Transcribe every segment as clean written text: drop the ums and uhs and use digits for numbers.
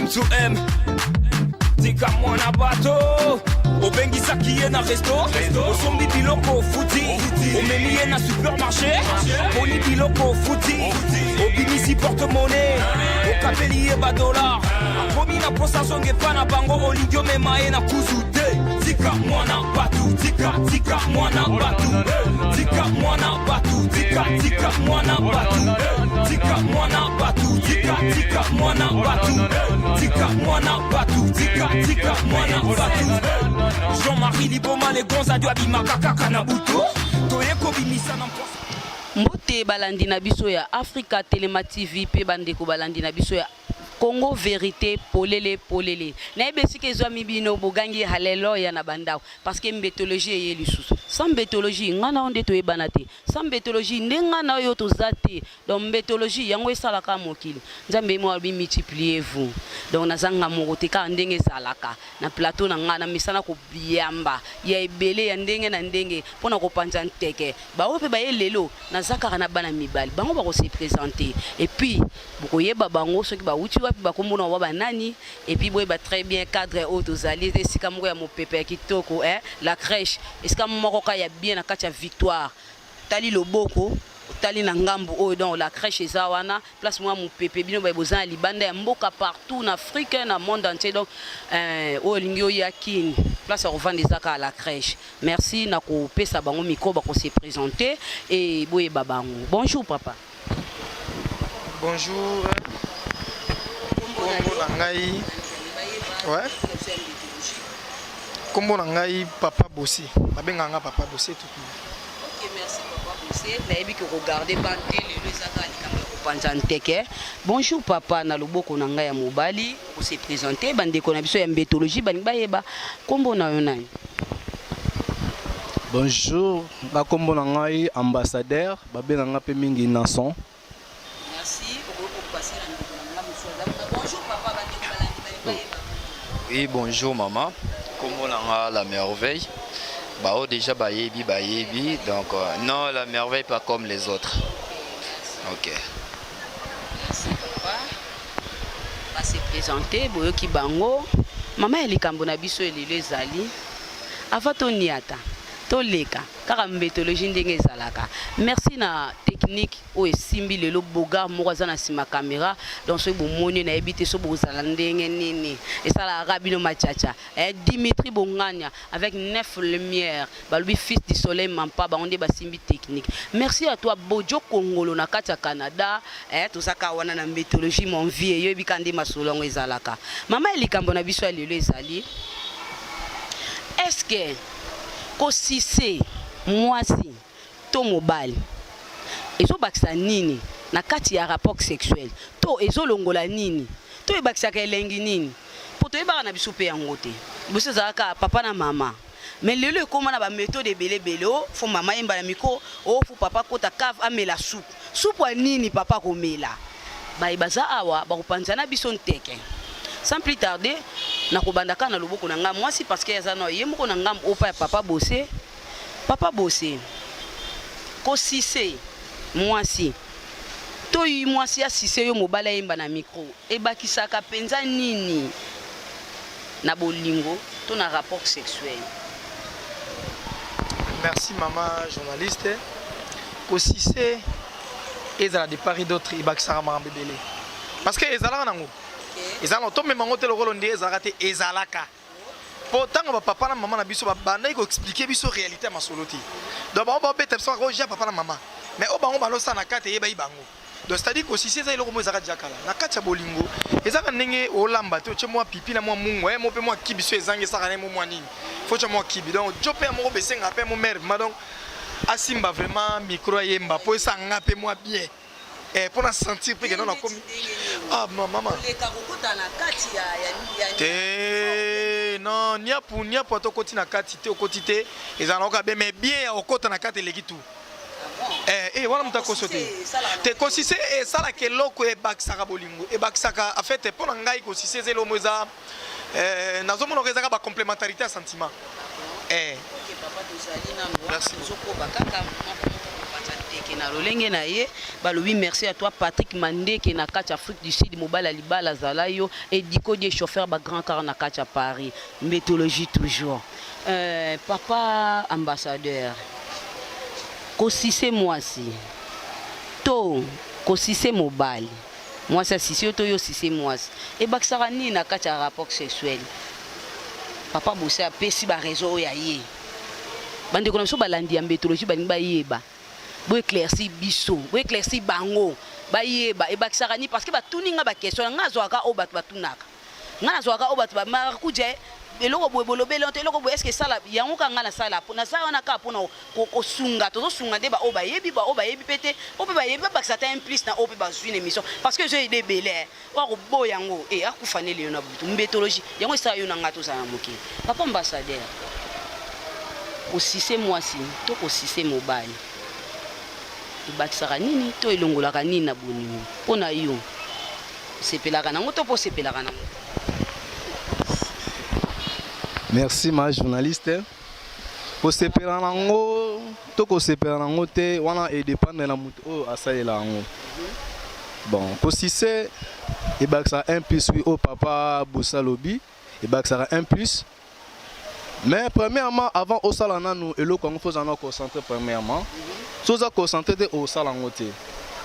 M to M. Tika mwana bato. Obengisaki ye na resto, osombi biloko, ofuti, omemi ye na supermarché, aponi biloko, ofuti, obimisi porte-monnaie, okabeli ye badollar, akomi na posa azonga epa na bango, olingi omema ye na kuzu te. Tika mwana bato, tika, tika mwana bato, tika mwana bato, tika, tika mwana bato, tika mwana bato, tika, tika mwana bato, tika mwana bato, tika, tika mwana bato. Jean-Marie Liboma le gonza dio abimaka kaka na butu, toye kobimisa na mposa. Mbote balandi na biso ya Africa Telema TV mpe bandeko balandi na biso ya Congo Vérité polele polele. Nayebi esika ezwami bino, bogangi haleluya na bandako parce que mbetologie eye lisusu. Sans mbetologie, ngai na yo nde toyebana te. Sans mbetologie nde ngai na oyo toza te. Donc mbetologie yango esalaka mokili. Nzambe ye moko alobi: "Multipliez vous." Donc nazanga moko te, kaka ndenge ezalaka na plateau na ngai na misala kobiamba ya ebele ya ndenge na ndenge mpona kopanza nteke. Baoyo mpe baye lelo, naza kaka na bana mibali, bango bakose présenter et puis bokoyeba bango soki bawuti wapi, bakomona wa banani. Et puis boyeba très bien cadre oyo tozali, eza esika moko ya mopepe ya kitoko, eh? La Crèche, esika moko kaka ya bien na kati ya Victoire. Tali loboko, otali na ngambu oyo, donc La Crèche eza wana, place mwa mopepe. Bino baye boza na libanda ya mboka, partout na Afrique, na monde entier, donc oyo olingi oya Kini, place ya kovanda eza kaka La Crèche. Merci na kopesa bango micro, bakose présenter e boyeba bango. Bonjour papa. Bonjour. Kombo na ngai, ouais, kombo na ngai Papa Bossé, babengaka nga Papa Bossé tout. Ok, merci Papa Bossé. Nayebi ke kogarde ban te, lelo eza kaka likambo ya kopanza nteke. Bonjour papa, na loboko na ngai ya mobali, kose présenter, bandeko na biso ya mbetologie balingi bayeba nkombo na yo nani. Bonjour, nga kombo na ngai Ambassadeur, babengaka mpe mingi Nason. Merci. Okoki kopase na ndeko na ngai mosusu aza kuna. Bonjour papa, bandeko balandi balingi bayeba. Oui, bonjour maman. Kombo na nga La Merveille. Bao déjà bayebi bayebi, donc non, La Merveille, pas comme les autres. OK. Merci papa. Base présenter, boyoki bango. Mama ya likambo na biso elelo ezali ava toniata toleka kaka mbetologie ndenge ezalaka. Merci na technique oyo esimbi lelo. Bogar moko aza na nsima caméra, donc soki bomoni, nayebi te so bozala ndenge nini, esalaka bino machacha, eh, Dimitri Bongania avec neuf lumière, balobi fils du soleil mampa, bango nde basimbi technique. Merci à toi Bojo Kongolo na kati ya Canada, eh, tozaka wana na mbetologie. Mon vie, eyoyebi ka nde masolo yango ezalaka. Mama ya likambo na biso ya lelo ezali: est ce que kosise mwasi to mobali ezobakisa nini na kati ya rapport sexuel, to ezolongola nini, to ebakisaka elengi nini? Mpo toyebaka na biso mpe yango te. Liboso ezalaka papa na mama, mais lelo ekóma na baméthode ebele ebele. O faut mama yemba na micro, o faut papa kota cave amela supu. Supu ya nini papa komela? Baye baza awa bakopanza na biso nteke. Sans plus tarder, nakobanda kaka na loboko na ngai mwasi parce que aza na ye moko na ngambo oyo pa ya Papa Bose. Papa Bose, kosise mwasi to yi mwasi asise yo mobali ayemba na micro, ebakisaka mpenza nini na bolingo to na rapport sexuel? Merci mama journaliste. Kosise ezala de part et d'autre, ebakisaka makambo ebele parce que ezalaka nango, ezalaka tomema yango te lokolo nde ezalaka te. Ezalaka mpo ntango bapapa na mama na biso babandaki koexpliquer biso réalité ya masolo te. Donc bango babeta biso kaka oja papa na mama, mais oyo bango balosala na kati eyebaki bango. Donc c'est-à-dire kosisi eza eloko moko ezalaka dia kala na kati ya bolingo. Ezaka ndenge olamba te, otie mwa pipi na mwa mungu mo mpe mwa kibi so ezangi, esaka na ye mo mwa nini, faut tia mwa kibi. Donc jo mpe ya moko besengaka mpe mo mare vraiment, donc asimba vraiment micro ayemba mpo esanga mpe mwa bien, mpo na sentir mpe kendo nakomi ah mama. Oleka kokota na kati ya Te, non, niapu niapu, ata okoti na kati te, okoti te, ezala na oka bien, mais bien ya okota na kati eleki tout. Wana moto akoso te te. Kosise esalaka eloko, ebakisaka bolingo, ebakisaka en fait. Mpo na ngai kosise eza eloko mo eza, nazomona ko ezaka bacomplémentarité ya sentiment. Ok papa, tozali nano. Merci. Tozokoba kaka moko moko. Ndeke na lolenge na ye balobi merci à toi Patrick Mandeke na kati Afrique du Sud mobali ya libala azala yo Ediko die chauffeur ba grand car na kati ya Paris mbetologie toujours euh, papa ambassadeur kosise mwasi to kosise mobali mwasi asisi yo to yo osise mwasi ebakisaka nini na kati ya rapport sexuel papa Bose apesi ba raison oyo ya ye Bandeko na biso balandi ya mbetologie balingi bayeba, bo eclaircir biso, bo eclaircir bango bayeba ebakisaka nini parce que batuni nga ba question na nga nazwaka oyo bato batunaka nga nazwaka oyo bato ba marakuja eloko boye bolobeli yango te eloko boye eske esala yango kaka nga nasala nasala wana kaka mpona kosunga tozosunga nde baoyo bayebi baoyo bayebi mpe te oyo mpe bayebi babakisa ata un plus na oyo mpe bazwi na émission parce que ezo aide ebele Oyo akoboya yango eh akufa ne lelo na butu. Mbetologie yango esala yo na nga tozala na mokili. Papa ambassadeur kosise mwasi to kosise mobali ebakisaka nini to elongolaka nini na bolingo mpo na yo? Osepelaka nango to mpo osepelaka nango? Merci ma journaliste. Kosepela nango to kosepela nango te wana e dépendre na moto oyo asalela yango. Bon, kosise ebakisaka un plus oui oyo papa Bosa alobi ebakisaka un plus. Mais premièrement avant osala nanu eloko yango faut ozala nanu concentré premièrement. Soki oza concentré te osala yango te.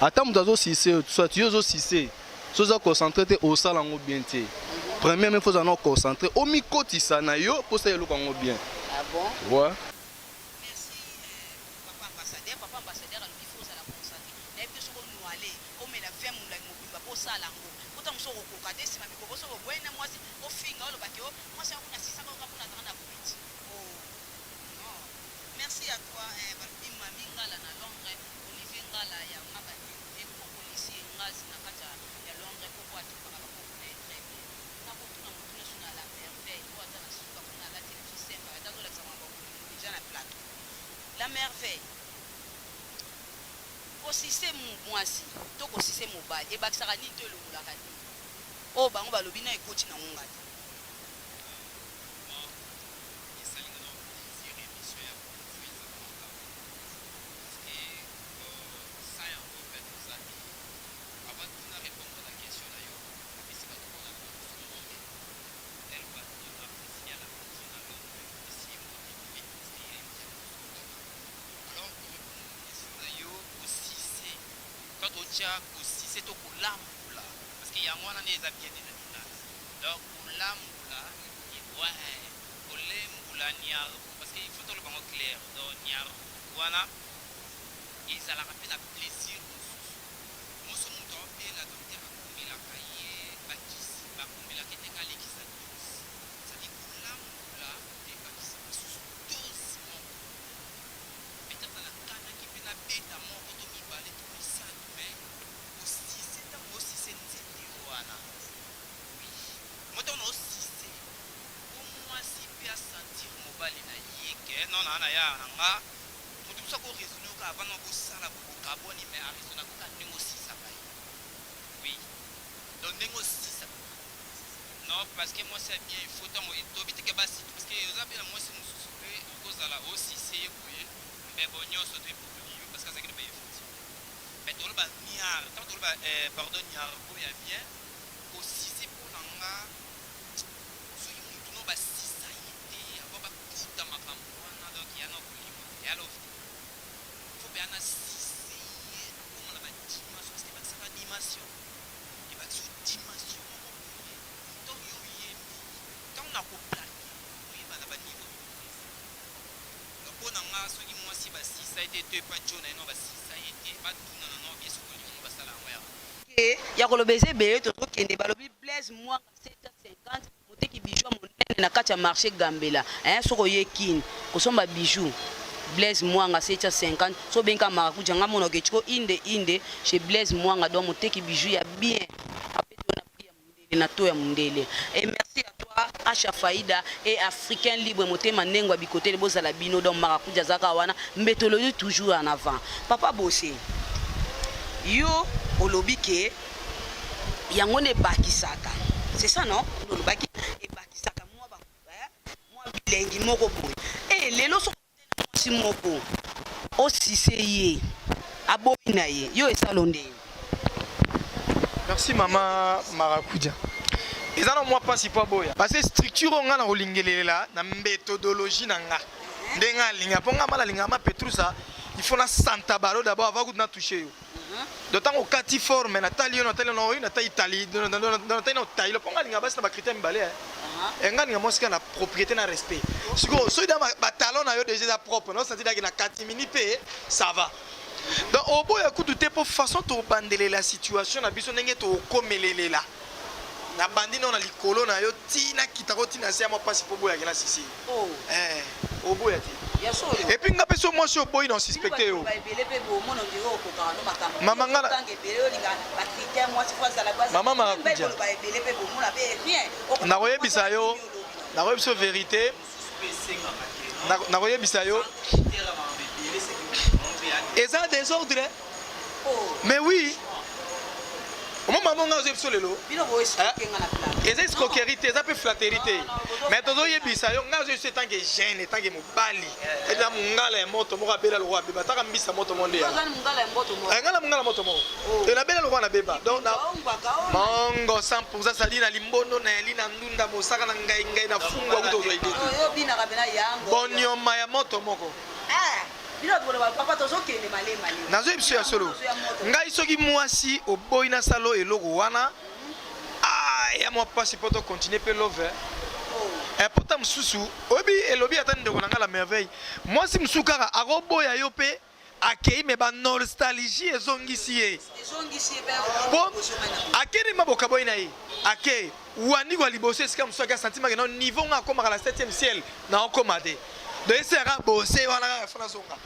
Ata moto azo sise soit yo ozo sise soki oza concentré te osala yango bien te. Premièrement faut ozala nanu concentré omikotisa na yo mpo osala eloko yango bien. Ah bon? Ouais. Merci papa ambassadeur, papa ambassadeur alobi faut ozala concentré. Nayebi te soki onuale omela 20 mulangi mobimba po osala yango. Po tango mosusu okokoka te sima mikolo soki oboyani na mwasi ofinga oloba ke oh mwasi yango kuna asisaka yo kaka po nazalaka na kwiti. Oh non. Merci à toi eh balobi Mamie Ngala na Londres, Olivier Ngala ya Mabadiko et koko Lucie Ngazi na kati ya Londres koko atokaka ba koko na ye très bien. Nakotuna motuna su na la merveille oyo aza na suka kuna alati eleki simple ata azolakisa makambo ya bolingo dejà na plateau. La merveille. Ko sucer muasi to ko sucer mobali ebakisaka nini to elongolaka nini? Oyo bango balobi na ekoti nango nga te. Alors ko repondre na question na yo ko sucer quand otia ko sucer to kolambola parce que yango wana nde eza bien te na dinana donc kolambola ouais kolembola niarbu parce que il faut toloba yango clair donc niarbu wana ezalaka mpe na plaisir mosusu moso moto aobela docteur akomelaka ye bakisi bakomelaka ete kalekisa dose c'est-à-dire kolambola ebakisa lisusu dose moko Peut-etre nakanaki pe nabeta moko to mibale to misatu mais ko sucer tango o sucer nzete wana oui moi tango nao sucer po muasi pe a sentir mobali na ye que non naa na ya na nga mutu mosusu ako raisonner yo kaka avant nao bosala boye bokabuani mais a raisonnaka yo kaka ndenge o sucaka ye oui donc ndenge o sucaka Non parce que mwasi ya bien il faut tango toyebi te ke basi parce que oza pe na mwasi mosusu pe okozala o suce ye boye mbebo nionso to epupoli yo parce que azalaki na ba effectif mais toloba niar tango toloba eh, pardon niargo ya bien ko suce po na nga soki mutu no ba susa ye te avant bakota makambo wana donc ya na bolingo te ya love te faut pe ana suce ye akoma na ba dimension parce que ebakisaka dimension Ebakisi yo dimension moko boye tango yo oyembi tango na ko plaque oyeba na ba niveau maitrise donc pona nga soki mwasi ba sisa ye te to epa djo na ye nao ba sisa ye te ba tunana nao bien soki olingi yango basala yango ya Ke ya koloba eza ebele tozo kende balobi Blaise Mwanga 750 moteki bijoux ya monene na kati ya marche Gambela hein soki oye kin kosomba bijoux Blaise Mwanga 750 soki obengi kaka maracuja nga mona oke tshiko inde inde chez Blaise Mwanga donc moteki bijoux ya bien apesi yo na prix ya mundele na taux ya mundele et merci à toi Asha Faida et Africain libre motema ndengo ya bikotele bozala bino donc maracuja azalaka wana mbetololi toujours en avant papa Bosse yo olobi ke yango nde ebakisaka c'est ça non nde olobaki ebakisaka mwa ba mwa bilengi moko boye eh lelo soki okutani na mwasi moko osise ye. Aboyi na ye, yo esalo nde. Merci mama Marakuja. Eza na mwa mpasi mpo aboya parce que structure oyo nga na kolingelelela na methodologie na nga nde nga alinga mpo nga ma nalinga ma Petrusa, il faut na santa baro d'abord avant kutu na touche yo. Donc ntango okati forme, natali yo, natali na oyo, natali tali, natali na otayilo, mpo nga alinga basi na bacritère mibale. Eh, nga alinga mwasi kaka na propriété na respect. Sikoyo soki da batalon na yo déjà eza propre, naosanti daki na katimini mpe ça va. Donc oboya kutu te, mpo façon tobandelela situation na biso, ndenge tokomelelela, nabandi nao na likolo na yo ti nakitako ti na se ya mwa mpasi mpo oboyaki na sisi. Oh. Eh, oboya te. Ya solo. Et puis nga mpe so mwasi oboyi na osuspecte yo. Bino ebele mpe bomona ondire okokaka no makambo. Mama nga na- Otanga ebele, olinga bacritère, mwasi fo azala Mama Marakuja. Boloba ebele mpe bomona mpe rien. Nakoyebisa yo, nakoyebisa yo vérité, nakoyebisa yo eza désordre. Oh. Mais oui, omo mama nga azoyebisa yo lelo. Bino boescroquer nga na plateau. Eza escroquerie te, eza mpe flatterie te. Non, non, mais tozoyebisa yo, nga azoyebisa en tant que jeune, en tant que mobali, eza mongala ya moto moko abela lokwa abeba, taka mbisa moto moko nde Oza ni mongala ya mboto moko. Eh, nga na mongala moto moko. Oh. E nabela lokwa nabeba, donc na Ongwaka, oh. mango 100 sali na limbondo na yali na ndunda mosaka na ngai ngai na fungwa kuta ozwa idée. Oh, yo obinaka mpenza yango. Bonyoma ya moto moko. Ah, bino boloba papa, tozokende malema malema. Nazoyebi biso ya solo, ngai soki mwasi oboyi nasala oyo eloko wana, ah, ya mwa mpasi mpo tocontinue mpe love. Oh. Pota mosusu oyebi elobi ata ndeko na ngai la merveille, mwasi mosusu kaka akoboya yo mpe akei, me banostalgie ezongisi ye. Ezongisi ye mpe. Po akei maboka boyi na ye, ake wandikwa liboso esika mosusu ake asanti make na niveau nga akomaka na 7e ciel na okoma te. Donc eseyaka bose wana kaka fo nazonga.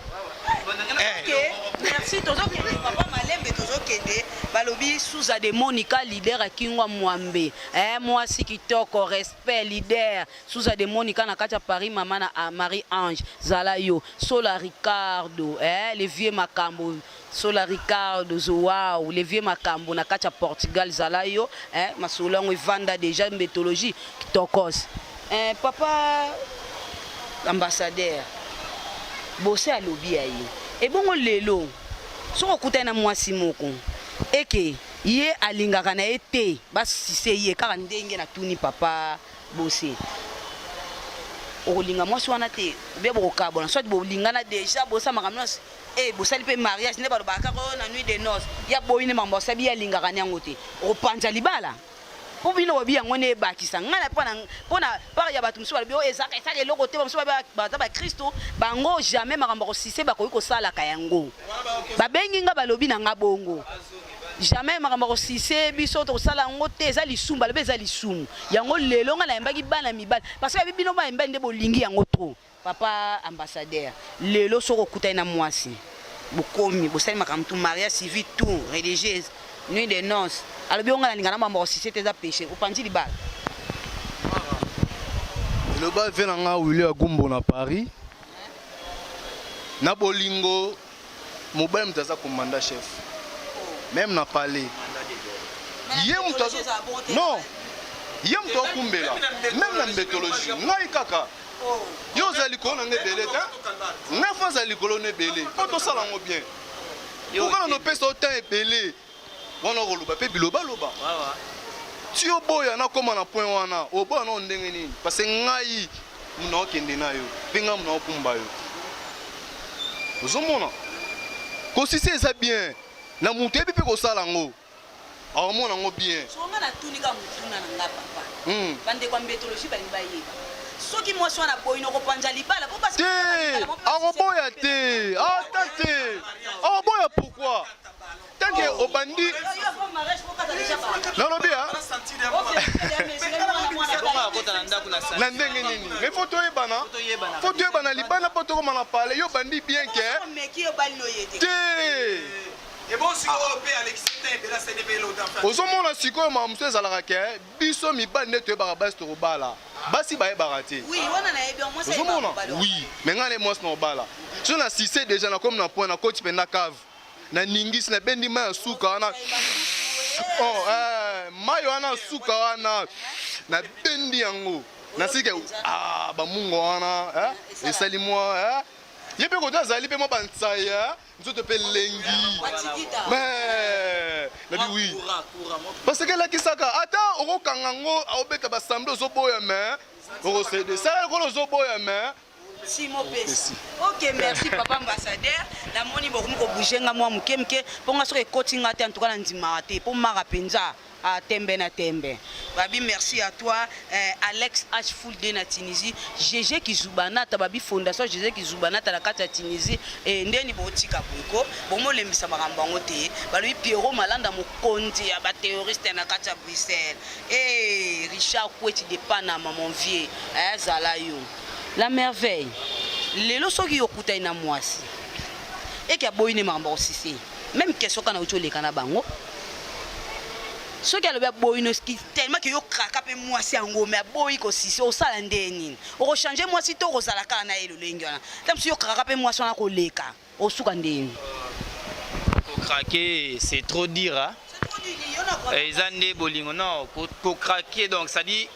Eh. Ok, merci. Tozokende papa malembe, tozokende. Balobi Suza de Monica, leader akingwa mwambe, eh, mwasi kitoko, respect, leader Suza de Monica na kati ya Paris, mama na ah, Marie Ange zala yo Sola Ricardo, eh, le vieux makambo Sola Ricardo Zoao, le vieux makambo na kati ya Portugal zala yo, eh, masolo yango evanda déjà mbetologie kitokos. Eh, papa ambassadeur bose alobi ya ye ebongo lelo soki okutani na mwasi moko eke ye alingaka na ye te basise ye kaka ndenge natuni papa bose, okolinga mwasi wana te obia bokokabwana, soit bolingana déjà, bosala makambo nyonso e bosali mpe mariage nde balobaka kaka oyo na nuit de noce ya boyi nde makambo asabi ye alingaka ni yango te, okopanza libala mpo bino bobi yango nde ebakisa ngai na mpona part ya bato mosusu balobi oyo ezaka esaka eloko te. Bamosusu baza bakristo, bango jamais makambo ya kosise bakoki kosalaka yango. Babengi nga, balobi na nga bongo, jamais makambo ya kosise biso tokosala yango te, eza lisumu. Balobi eza lisumu yango. Lelo ngai nayembaki bana mibali parce que babi bino bana mibali nde bolingi yango trop. Papa ambassadeur, lelo soki okutani na mwasi, bokomi bosali makambo tout, mariage civil, tout religieuse, nuit de noces, alobi yo ngai nalinga na makambo ya kosise te, eza péché, opanzi libala? Eloba ve na nga Willi Agumbo na Paris, na bolingo mobali moto aza commandant chef même na palais, ye moto azo non, ye moto akumbela même na mbetologie. Ngai kaka yo ozala likolo na nga ebele te, ngai fo azala likolo na ebele mpo tosala yango bien. Pourquoi na nopesa yo temps ebele wana, okoloba mpe bilobaloba ti oboya? Nakóma na point wana, oboya nao ndenge nini? Parce que ngai muna okende na yo mpe ngai muna okumba yo. Ozomona kosisi eza bien na moto yebi mpe kosala yango, aomona yango bien. So nga natuni kaka motuna na nga papa. Bandeko ya mbetologie balingi bayeba soki mwasi wana boyi na kopanza libala po basi Te, akoboya te, ata te akoboya. Pourquoi? Tant que obandi, nalobi a na ndenge nini, mais faut toyebana, faut toyebana libanda mpo tokoma na pale. Yo bandi bien ke te. Ozomona sikoyo makambo mosusu ezalaka ke biso mibali nde toyebaka basi tokobala, basi bayebaka te. Ozomona, oui, mais ngai na mwasi na kobala so na sise déjà, nakomi na point, nakoti mpenza cave, naningisi, nabendi mai ya suka wana. Oh, eh, mai wana suka wana nabendi yango, nasike ah, bamungo wana eh, esali mwa eh. Ye mpe koto azali mpe mwa bansaya nzoto mpe elengi. Mais nabi oui. Parce que elakisaka ata okokanga yango aobeta basamble ozoboya mais okosede sala lokola ozoboya mais Simo pesi. Ok, merci papa ambassadeur. Namoni bokomi kobouge nga mwa moke moke mpo nga soki ekoti nga te en tout cas nandimaka te mpo mara mpenza ah, tembe na tembe. Babi merci à toi eh, Alex H Full D na Tunisie, GG Kizubanata babi fondation GG Kizubanata na kati ya Tunisie eh, ndeni botika boyeko bomolembisa makambo yango te. Balobi Pierrot Malanda mokonzi ya ba terroriste na kati ya Bruxelles. Eh, Richard Kweti de Panama mon vieux, eh, zala yo. La merveille lelo soki yo okutani na mwasi eke aboyi ne makambo ya kosise meme question kaka nauti oleka na bango soki alobi aboyi no tellement ke yo kraka mpe mwasi yango me aboyi kosise osala nde nini okochange mwasi to okozala kaka na ye lolenge wana ta mosusu yo kraka mpe mwasi wana koleka osuka nde nini Kokrake c'est trop dire hein? Eza nde bolingo non kokrake donc ça dit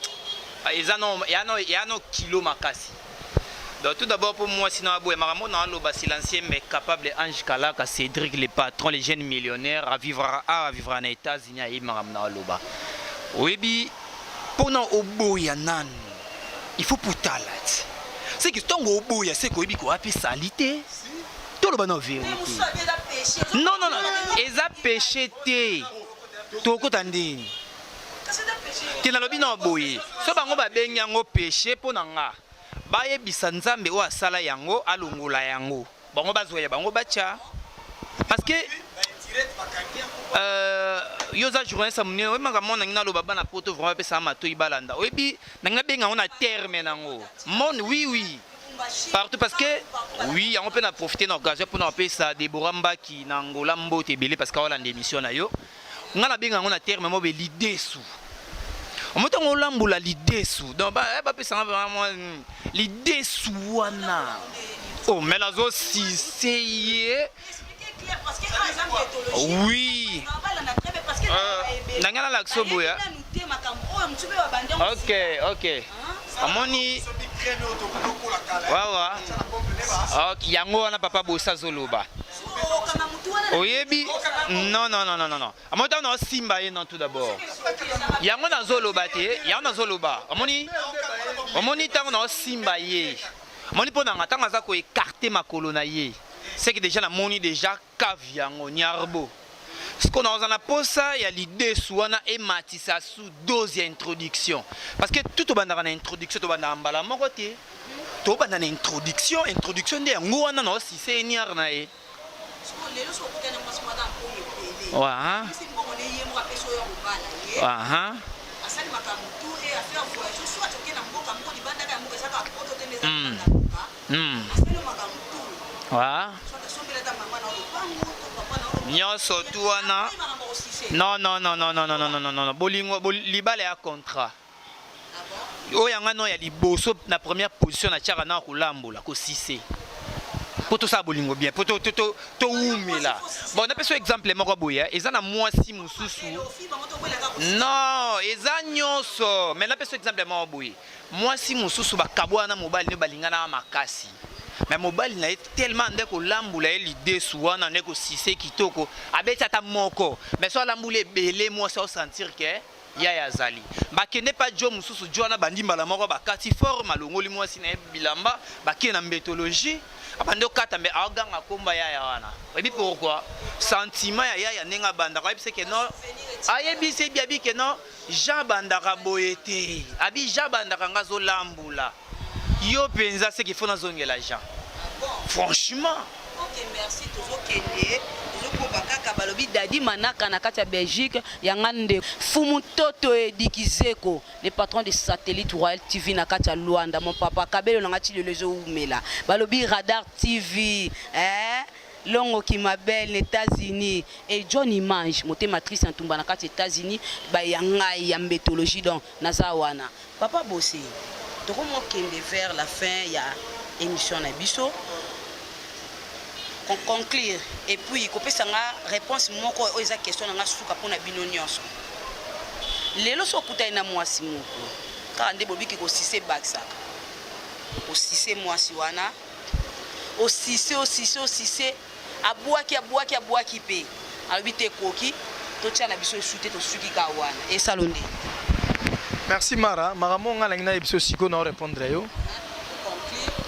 eza no ya no ya no kilo makasi donc tout d'abord pour moi sinon aboya makambo na aloba silencieux mais capable Ange Kalaka Cédric le patron les jeunes millionnaires à vivre à vivre na États-Unis ayebi makambo na aloba oyebi mpona oboya nanu il faut potala ti seke ntango oboya seke oyebi koape sali te toloba na verité non non non eza péché te tokota ndeni te nalobi na boye so bango babengi yango péché mpo na nga bayebisa nzambe oyo asala yango alongola yango bango bazwa ya bango batya parce que euh, yo oza journaliste ya monene oyebi makambo nangi naloba bana poto vraiment bapesaka matoi balanda oyebi nangi nabenga yango na terme nango monde oui oui partout parce que oui yango mpe na profite na occasion mpona kopesa Deborah Mbaki na Angola mbote ebele parce que aolanda émission na yo nga nabenga yango na terme moko be lidesu omo ntango olambola lidesu donc bapesanga vraiment lidesu wana oh mais nazosise ye oui na ngai nalakisa boya ok ok omoni wawa ok yango wana papa bosa azoloba oyebi non non non non non amoni ntango naosimba ye non tout d'abord yango nazoloba te yango nazoloba omoni omoni ntango naosimba ye omoni mpo nanga ntango aza koekarte makolo na ye seke deja namoni deja cave yango niarbo sikoyo nakozala na posa ya lidesu wana ematisa su dose ya introduction parce que tout tobandaka na introduction tobandaka mbala moko te tobanda na introduction introduction nde yango wana naosise ye niar na ye nyonso tu wana non non non non non non non non bolingo libala ya contrat oyo yanga no ya liboso na première position na tiaka na kolambola kosise mpo tosala bolingo bien mpo towumela bon napesa exemple moko boye eza na mwasi mosusu non eza nyonso mais napesa exemple moko boye mwasi mosusu bakabwana na mobali nde balinganaka makasi mais mobali na ye tellement nde kolambola ye lidesu wana nde kosise kitoko abeti ata moko mais so alambuli ebele mwasi aosentir ke yaya azali bakende pa jo mosusu jo wana bandi mbala moko bakati forme alongoli mwasi na ye bilamba bakei na mbetologie abandi okata mbe aoganga komba yaya wana oyebi pourquoi sentiment ya yaya ndenge abandaka ayebisa ke non ayebisi ebi abi ke non jean abandaka boye te abi jean abandaka nga azolambula yo mpenza seke fo nazongela jean franchement Ok merci tozokende tozokoba kaka balobi dadi manaka na kati ya belgique yanga nde fumu toto edikizeko le patron de satellite royal tv na kati ya luanda mon papa kabelo na nga ti lelo ezowumela balobi radar tv eh? longo kimabel na états-unis et john image motema triste ntumba na kati ya états-unis baya ngai ya mbetologie donc naza wana papa bose tokomokende vers la fin ya émission na biso conclure et puis kopesa nga réponse moko oyo eza question na nga suka mpona bino nyonso lelo so okutani na mwasi moko kaka nde bobiki kosise ebakisaka osise mwasi wana Osise, osise, osise, abwaki, abwaki, abwaki mpe alobi te ekoki, totia na biso esu te, tosuki kaka wana. Esalo nde. Merci Mara, makambo nga nalingi nayebisa yo sikoyo nao répondre yo.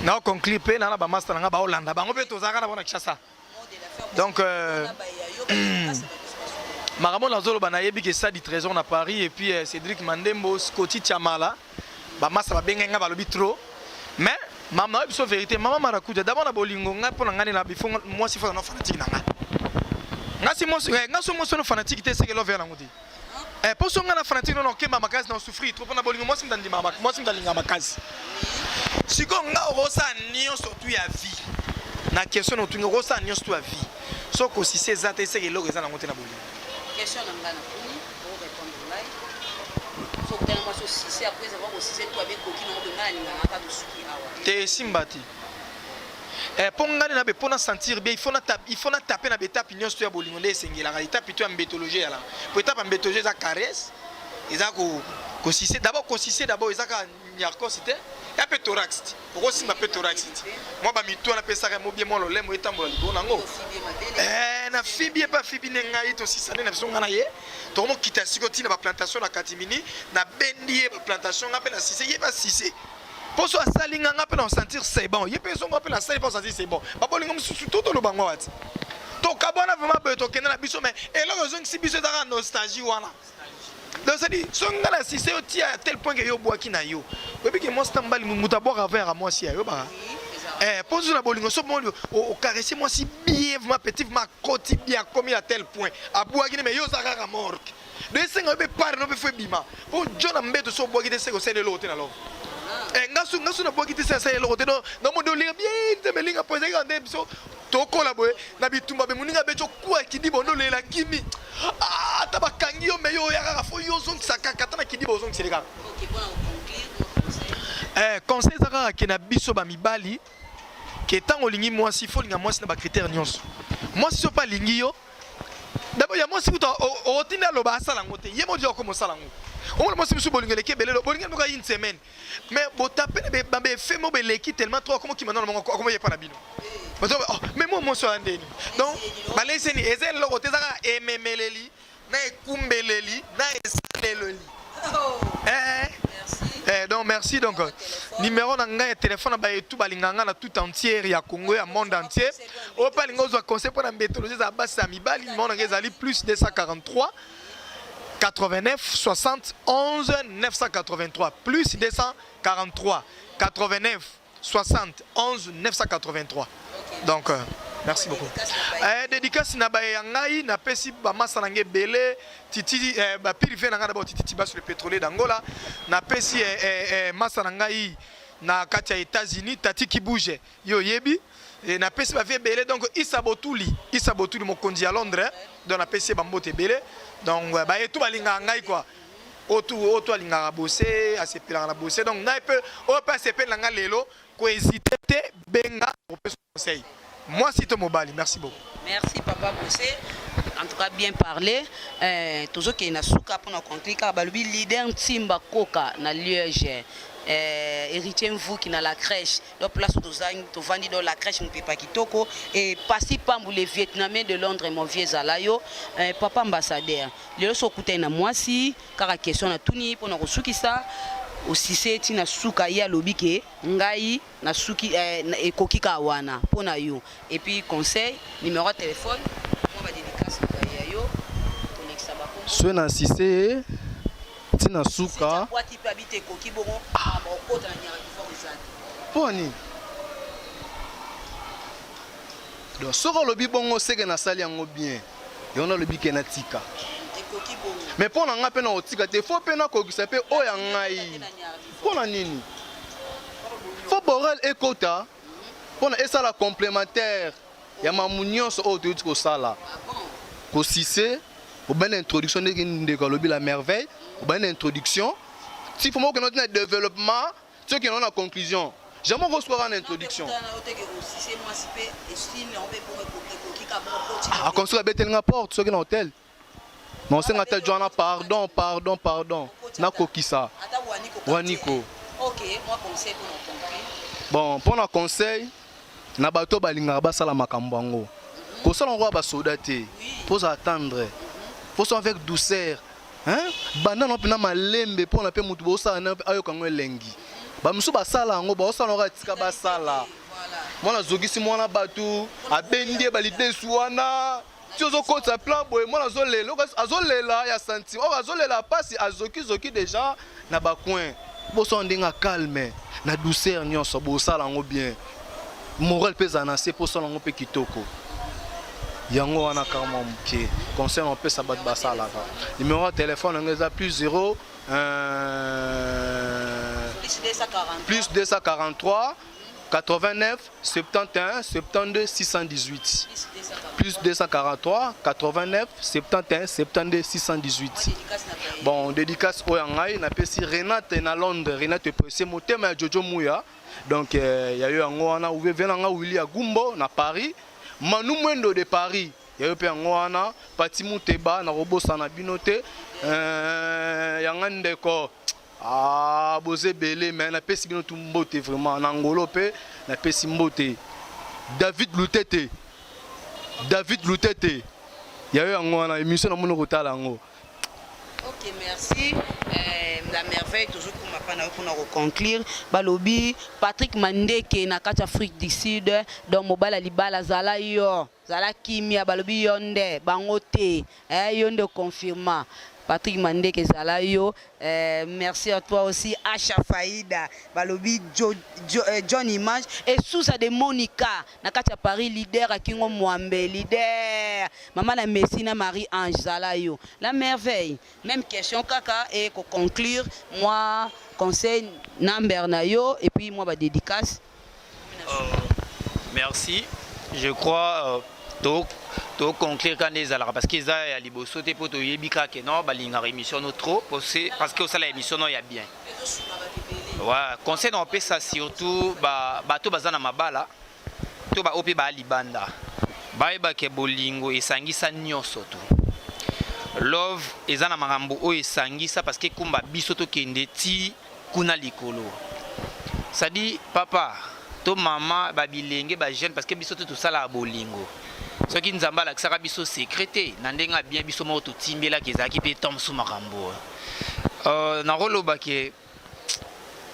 Nao conclure mpe na na ba master na nga baolanda bango mpe tozalaka na bango na Kinshasa. Donc euh, makambo nazoloba nayebi ke Sadi Trésor na Paris et puis euh, Cédric Mandembo, Scotty Chamala, ba masta babengai nga balobi trop. Mais mama nayebi biso vérité, mama Marakuja d'abord na bolingo ngai mpo na ngai na bifo mwasi fo na fanatique na ngai. Nga si mwasi eh, nga so mwasi no fanatique te seke love ya nango te. Eh, poso nga na fanatique no okemba makasi na souffrir trop pona bolingo mwasi mutu andima mwasi mutu alinga makasi. Sikoyo nga okosala nyonso tu ya vie. Na question na otungi okosala nyonso tu ya vie. Soki kosise eza te seke eloko eza nango te na bolingo. Question na nga na tuni, o répondre ngai. Soki okutana mwasi osise après avoir kosise to abe koki nango boye nga nalingaka kaka tosuki awa. Te esimba te. Eh, mpo ngai na be mpo na sentir bien il faut na il faut na taper na betape nyonso to ya bolingo nde esengelaka etape to ya mbetologie eyalaka mpo etape ya mbetologie eza caresse eza ko kosise d'abord kosise d'abord eza kaka nyarkos te ya mpe thorax te okosimba mpe thorax te mwa bamitu wana pesaka mobie mwa lolemo etambola likolo nango eh, na fibi epa fibi nde ngai tosisane na biso ngai na ye tokomokita sikoyo ntina baplantation na katimini nabendi ye baplantation ngai mpe na sise ye basise poso asali nga nga mpe na sentir c'est bon ye mpe ezonga mpe nasali mpe sentir c'est bon babolingo mosusu to toloba ngo wati tokabwana vraiment boye tokende na biso mais eloko ezongisi biso ezaka nostalgie wana donc cest soki nga na sise yo tia ya tel point ke yo obwaki na yo oyebi ke mwasi na mobali moto abwaka avant yaka mwasi ya yo baka eh, mpo na bolingo so moni ocaresse mwasi bien vraiment petit vraiment akoti bien akomi à tel point abwaki ne mais yo oza kaka morte donc esenga yo mpe pare no mpe fo ebima mpo jo na mbeto so obwaki te seke osali eloko te na love eh, ngasu ngasu nabwaki te se asali eloko te nomoni olinga bien te melinga mpo ezalaki kaka nde biso tokola boye na bitumba be moninga abeti okuwa kidiba onde olela kimi ah, ata bakangi yo me yo oya kaka fo yo ozongisa kaka ata na kidiba ozongisele kaka eh, conseil eza kaka ke na biso bamibali ke ntango olingi mwasi fo olinga mwasi na bacritère nyonso mwasi so mpe alingi yo D'abord ya mwasi kutu otinda aloba asala yango te ye moko akoma osala yango omona mwasi mosusu bolingo eleki ebele bolingo moko une semaine mais botape na baeffet moko beleki tellement trop akoma okima nano mongo akoma yepa na bino oh, mais mwa mwasi oya ndeni donc baleseni eza eloko te eza kaka ememeleli na ekumbeleli na esaleleli oh. eh, eh, donc merci donc numéro na ngai ya telefone na baye tout balinga ngai na tout entière ya Congo ya monde entier oyo mpe alinga ozwa conseil mpo na mbetologie ezala basi ya mibali numéro na ngai ezali plus 243 89 71 983 plus 243 89 71 983 donc euh, merci beaucoup eh, dédicace na baye ya ngai napesi bamasa na ngai ebele titi eh, bapiri ve na ngai d'abord titi tibasu le pétrolier d'angola napesi eh, eh, eh, masa na ngai na kati ya états-unis tati kibouge yo oyebi eh, napesi bavie ebele donc isa botuli isa botuli mokonzi ya londres donc napesi ye bambote ebele donc eh, baye tu balingaka ngai quoi oyo tu oyo tu alingaka bose asepelaka na bose donc ngai mpe oyo mpe asepeli na ngai lelo kohésite te benga opesa conseil mwasi to mobali merci beaucoup merci papa bose en tout cas bien parlé euh, tozokende na suka mpona conclure kaka balobi leader ntimba koka na liege euh, héritier mvuki na la crèche donc place tovandi do la crèche mopepa kitoko et pasi pambu le vietnamien de londres mon vieux ezala yo euh, papa ambassadeur Lelo soki okutani na mwasi, kaka question natuni pona kosukisa, osise ti na suka ye alobi ke ngai nasuki eh, ekoki kaka wana pona yo. Et puis conseil, numero ya telephone, mwa ba dedicace na baye ya yo, kolekisa ba kombo. Soki na sise ye ti na suka. Abwaki pe abi te ekoki bongo makambo ya kokota na nyaraki fort eza te. Pona nini? Donc soki olobi bongo seke nasali yango bien. Yango nalobi ke natika. Mais mpo na ngai mpe nakotika te, faut mpe nakokisa mpe oyo ya ngai. Mpo na nini? Faut Borel ekota mpo na esala complémentaire ya mamu nyonso oyo toyuti kosala. Kosise, obandi na introduction ndenge ndeko alobi la merveille, obandi na introduction, ti faut moko okende na développement Ti okende na conclusion. Jamais oko suka kaka na introduction. Ah, comme soki abeteli nga porte soki na hotel. Na osenga ata jwana pardon, pardon, pardon. Nakokisa. Waniko. Ok, moi conseil pour nos conclure. Bon, pour na conseil, Na bato balingaka basala makambo yango. Kosala yango ya basoda te. Faut attendre. Faut ça avec douceur. Hein? Banda na mpena malembe mpona mpe moto bosala na ayoka yango elengi. Bamosusu basala yango baosala yango atika basala. Mwana azokisi mwana bato abendi ye balidesu wana ti ozokotisa plan boye mwana azolela azolela ya sentiment oyo azolela mpasi azokizoki deja na bacoin bosala ndenge ya calme na douceur nyonso bosala yango bien moral mpe ezala na se mpo osala yango mpe kitoko yango wana kaka mwa moke conseil na opesa bato basalaka numero ya telefone yango eza plus 0 plus 243 89 71 72 618 plus 243 89 71 72 618. Bon, dédicace oyo ya ngai napesi Renate na Londres. Renate Pressé, motema ya Jojo Muya. Donc ya yo yango wana vie na nga Willy Agumbo na Paris, Manu Mwendo de Paris ya yo mpe yango wana, Pati Muteba nakobosana bino te, yanga ndeko. Ah, boza ebele mais napesi bino tu mbote vraiment na ngolo mpe napesi mbote David Lutete, David Lutete ya yo yango wana émission namoni kotala yango. Ok, merci. La merveille, toujours pour ma part, pour conclure. Balobi, Patrick Mandeke, na kati Afrique du Sud, donc mobala libala zala yo, zala kimia, balobi yonde, bango te, eh, yonde confirma. Patrick Mandeke zala yo, merci à toi aussi, Acha Faïda, balobi John Image, et Sousa de Monica, na kati ya Paris, leader à Kingo Mwambe, leader, maman na Messi na Marie-Ange zala yo. La merveille, même question kaka et ko conclure, moi conseil number na yo et puis moi ba dédicace. Merci. Je crois to conclure quand ezalaka parce que eza ya liboso te po toyebi kaka non balingaka émission no trop parce que osala émission no ya bien. Ouais, conseil na opesa surtout ba bato baza na mabala to ba ope ba libanda bayebake bolingo esangisa nyonso tu. Love eza na makambo oyo esangisa parce que kumba biso tokende ti kuna likolo. C'est-à-dire papa to mama ba bilenge ba jeune parce que biso to tosala bolingo. Soki Nzambe alakisaka biso secret te na ndenge bien biso moko totimbelaki ezalaki mpe ntango mosusu makambo. Nakoloba ke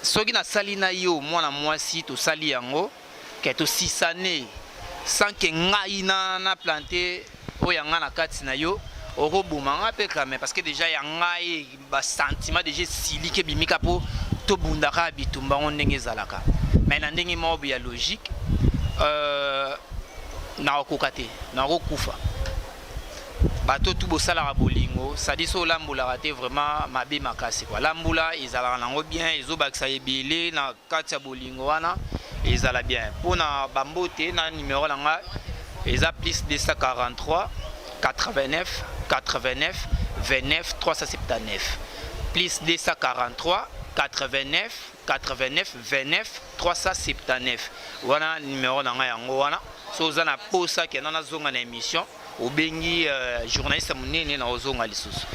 soki nasali na yo mwana mwasi tosali yango ke tosisane sans ke ngai na plante oyo ya ngai na kati na yo okoboma nga mpe quand même parce que déjà ya ngai ba sentiment déjà esiliki ebimika mpo tobundaka bitumba ngo ndenge ezalaka mais na ndenge moko ya logique nakokoka te, nakokufa. Bato tu bosalaka bolingo sadi so olambolaka te vraiment mabe makasi quoi. Lambula ezalaka nango bien, ezobakisa ebele na kati ya bolingo wana ezala bien. Mpona bambote na numero na nga eza plus 243 89 89 29 379, plus 243 89 89 29 379 wana numero na ngai yango wana. So oza na posa kenda nazonga na émission obengi journaliste monene na ozonga lisusu.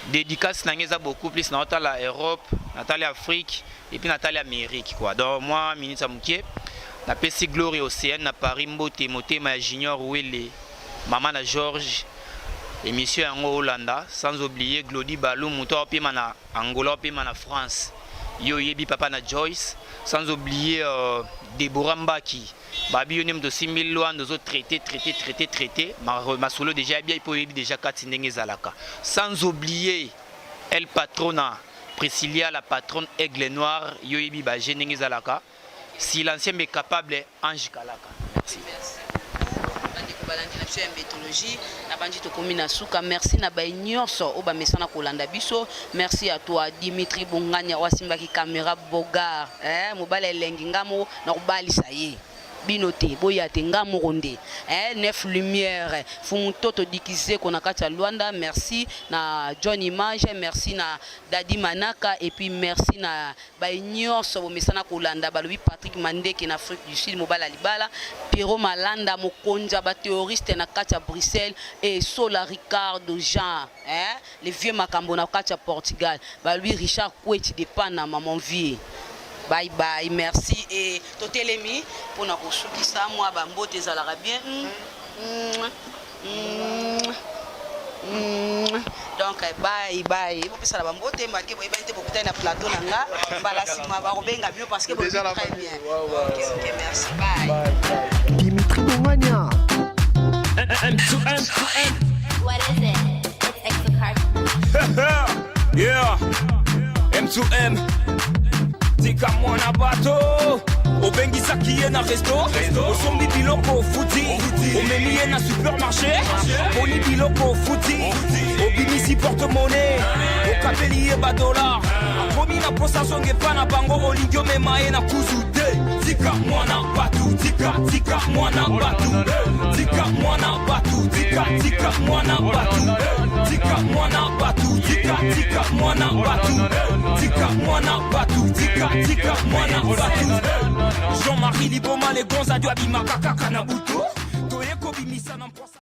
Dédicace na ngai eza beaucoup plus na otala Europe, natali Afrique et puis natali Amérique quoi. Donc moi minute ya mokie napesi Glory Océane na Paris mbote, motema ya Junior Wele, mama na George, émission yango Olanda, sans oublier Glody Balou moto apema na Angola, apema na France, yo yebi papa na Joyce, sans oublier Deborah Mbaki babi yo nde moto osimbi Lwanda ozo traité traité traité traité masolo déjà bien po oyebi déjà kati ndenge ezalaka, sans oublier El Patrona Priscilla la patronne Aigle Noir, yo yebi ba je ndenge ezalaka, silencieux mais capable Ange Kalaka. Merci. Bandeko balandi na biso ya Mbetologie, nabandi tokomi na suka. Merci na bai nyonso oyo bamesana kolanda biso. Merci à toi Dimitri Bongania oyo asimbaki caméra Bogar, mobali elengi nga moko na kobalisa ye bino te boya te nga moko nde, neuf lumière fumu toto dikizeko na kati ya Luanda. Merci na John Image, merci na Dadi Manaka et puis merci na bai nyonso bomesana kolanda. Balobi Patrick Mandeke na Afrique du Sud, mobali ya libala Pierrot Malanda mokonzi ya baterroriste na kati ya Bruxelles et Sola Ricardo Jean, le vieux makambo na kati ya Portugal. Balobi Richard Kweti de Panama, mon vieux. Bye bye, merci et totelemi mpona kosukisa mwa bambote ezalaka bien. Donc bye bye, bopesana bambote make boyebani te, bokutani na plateau na nga mbala nsima bakobenga bino parce que bolobi Déjà la très famille. bien. Ouais. Ok, merci, bye. Dimitri Bongania. M to M to M. What is it? It's exocarp. Yeah, M to M. Tika mwana bato, obengisaki ye na resto, osombi biloko ofuti, omemi ye na supermarché, aponi biloko ofuti, obimisi porte-monnaie, okabeli ye badollar, akomi na posa zonga epa na bango, olingi omema ye na kuzu te. Tika mwana batu, tika tika mwana batu, tika mwana batu, tika tika mwana batu, tika mwana batu, tika tika mwana batu, tika mwana batu, tika tika mwana batu. Jean-Marie Liboma, les gonzes adu abimaka kaka na butu, toye kobimisa na mposa.